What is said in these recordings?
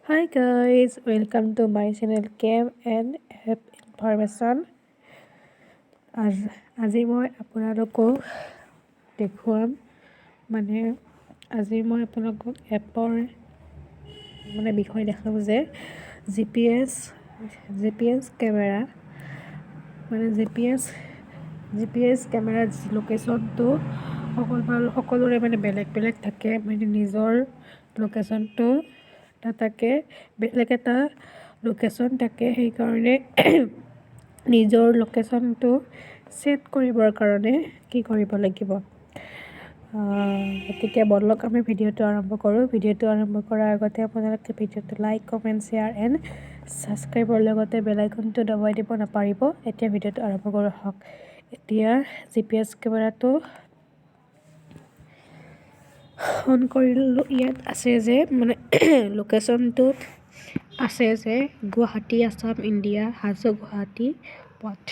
Hi guys, welcome to my channel Cam and App Information. আজি মই আপোনালোকক দেখুৱাম, মানে আজি মই আপোনালোকক এপৰ মানে বিষয় দেখাম যে জি পি এছ কেমেৰা, মানে জি পি এছ কেমেৰাত লোকেশ্যনটো সকলোৰে মানে বেলেগ বেলেগ থাকে। মানে নিজৰ লোকেশ্যনটো নাথাকে, বেলেগ এটা লোকেশ্যন থাকে। সেইকাৰণে নিজৰ লোকেশ্যনটো ছেট কৰিবৰ কাৰণে কি কৰিব লাগিব? গতিকে ব'লক, আমি ভিডিঅ'টো আৰম্ভ কৰোঁ। ভিডিঅ'টো আৰম্ভ কৰাৰ আগতে আপোনালোকে ভিডিঅ'টো লাইক, কমেণ্ট, শ্বেয়াৰ এণ্ড ছাবস্ক্ৰাইবৰ লগতে বেল আইকনটো দবাই দিব নাপাহৰিব। এতিয়া ভিডিঅ'টো আৰম্ভ কৰোঁ আহক। এতিয়া জি পি এছ কেমেৰাটো অন কৰিলোঁ। ইয়াত আছে যে মানে লোকেশ্যনটোত আছে যে গুৱাহাটী, আছাম, ইণ্ডিয়া, হাজো, গুৱাহাটী পথ।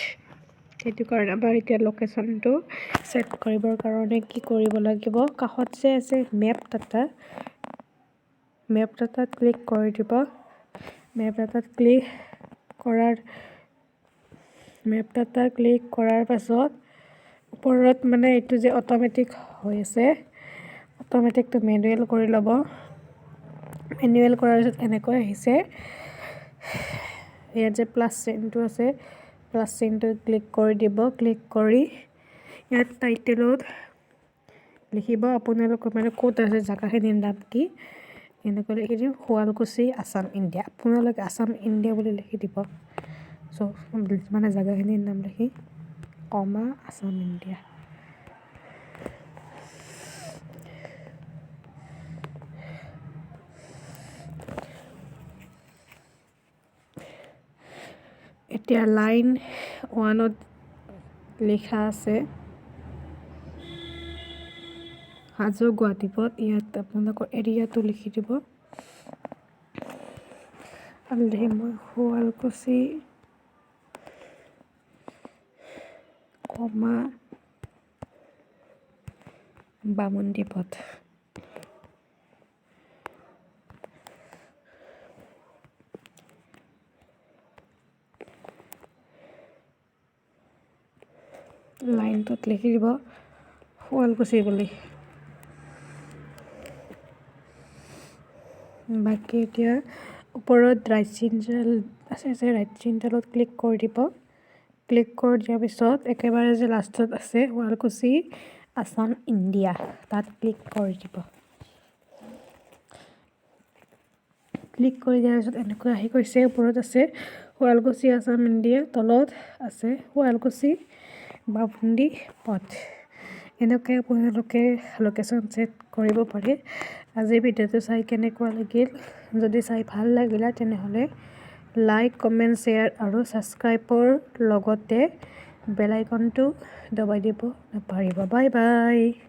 সেইটো কাৰণে আমাৰ এতিয়া লোকেশ্যনটো ছেট কৰিবৰ কাৰণে কি কৰিব লাগিব? কাষত যে আছে মেপ ডাটা, মেপ ডাটাত ক্লিক কৰি দিব। মেপ ডাটা ক্লিক কৰাৰ পাছত ওপৰত মানে এইটো যে অট'মেটিক হৈ আছে, অট'মেটিকটো মেনুৱেল কৰি ল'ব। মেনুৱেল কৰাৰ পিছত এনেকৈ আহিছে। ইয়াত যে প্লাছ চিনটো আছে, প্লাছ চিনটোত ক্লিক কৰি দিব। ক্লিক কৰি ইয়াত টাইটেলত লিখিব আপোনালোকৰ মানে ক'ত আছে, জেগাখিনিৰ নাম কি। এনেকৈ লিখি দিম, শুৱালকুছি, আছাম, ইণ্ডিয়া। আপোনালোকে আছাম, ইণ্ডিয়া বুলি লিখি দিব। চ' মানে জেগাখিনিৰ নাম লিখি কমা আছাম, ইণ্ডিয়া। এতিয়া লাইন ওৱানত লিখা আছে হাজো, গুৱাহাটী পথ। ইয়াত আপোনালোকৰ এৰিয়াটো লিখি দিব। আৰু লিখিম মই শুৱালকুছি কমা বামুণী পথ। লাইনটোত লিখি দিব শুৱালকুছি বুলি। বাকী এতিয়া ওপৰত ৰাইট চিনডাল আছে যে, ৰাইট চিনডালত ক্লিক কৰি দিব। ক্লিক কৰি দিয়াৰ পিছত একেবাৰে যে লাষ্টত আছে শুৱালকুছি, আছাম, ইণ্ডিয়া, তাত ক্লিক কৰি দিব। ক্লিক কৰি দিয়াৰ পিছত এনেকৈ আহি গৈছে। ওপৰত আছে শুৱালকুছি, আছাম, ইণ্ডিয়া, তলত আছে শুৱালকুছি, বামুণী পথ। এনেকৈ আপোনালোকে লোকেশ্যন ছেট কৰিব পাৰে। আজিৰ ভিডিঅ'টো চাই কেনেকুৱা লাগিল? যদি চাই ভাল লাগিলে, তেনেহ'লে লাইক, কমেণ্ট, শ্বেয়াৰ আৰু ছাবস্ক্ৰাইবৰ লগতে বেল আইকনটো দবাই দিব নাপাহৰিব। Bye bye.